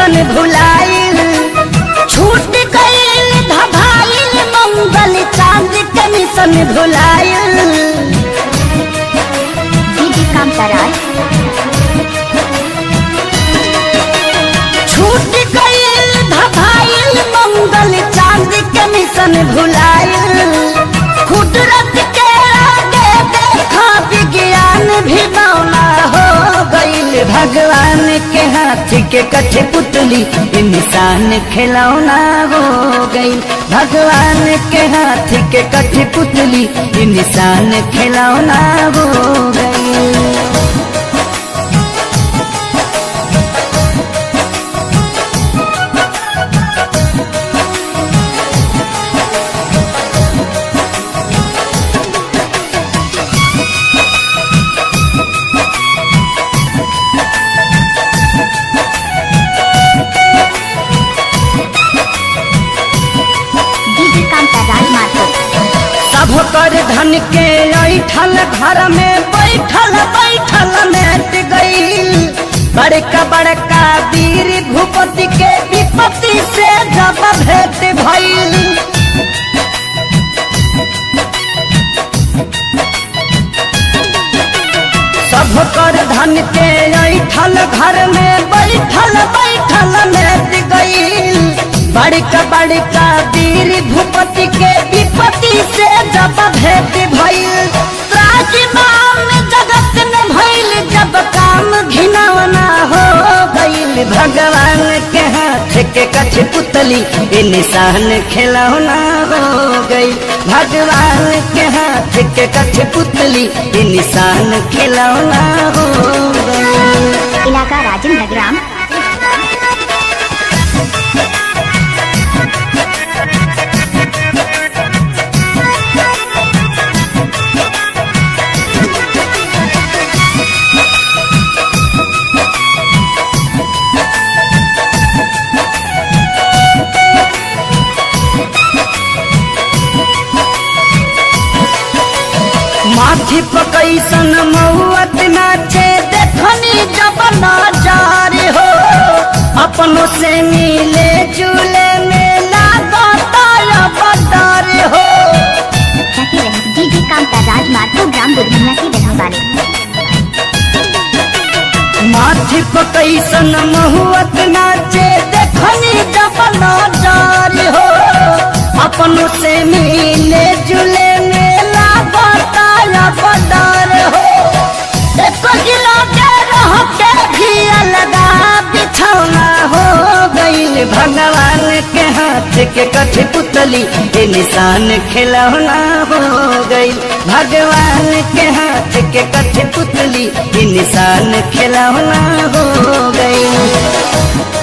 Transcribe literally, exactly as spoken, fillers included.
भुलाइल, छूट गइल धभाइल मंगल चांद के मिशन भुलाइल। डीजे कांताराज। छूट गइल धभाइल मंगल चांद के मिशन भुलाइल। कुदरत के आगे देखा विज्ञान भी मौना हो गइल। भगवान के हाथ के कठपुतली इंसान खिलौना हो गइल। भगवान के हाथ के कठपुतली इंसान खिलौना हो गइल। डीजे कांता राजमार्ग। सब कर धन के ऐठल घर में बैठल बैठल मेट गइल। बड़का बड़का वीर भूपति के विपत्ति से जब भेंट भइल। सब कर धन के ऐठल घर में बैठल बैठल मेट गइल। बड़का बड़का वीर भूपति के विपत्ति से जब भेंट भइल। त्राजिमाम जगत में भइल जब काम घिनौना हो गइल। भगवान के हाथ के कठपुतली इंसान खिलौना हो गइल। भगवान के हाथ के कठपुतली इंसान खिलौना हो गइल। इलाका राजन नगराम। माथी पर कैसन मौत नाचे देखनी जब नजर हो। अपनों से मिले जुले में लागता अब डर हो। डीजे कांता राजमार्ग, ग्राम दुर्घटना के रहने वाले। माथी पर कैसन महुअत नाचे देखनी जब नजर हो। अपनों से मिले जुले में लागता अब डर हो। एको किलो के रह के भी अलगा बिछौना हो गइल। भगवान के हाथ के कठपुतली ये निशान खिलौना हो गइल। भगवान के हाथ के कठपुतली ये निशान खिलौना हो गइल।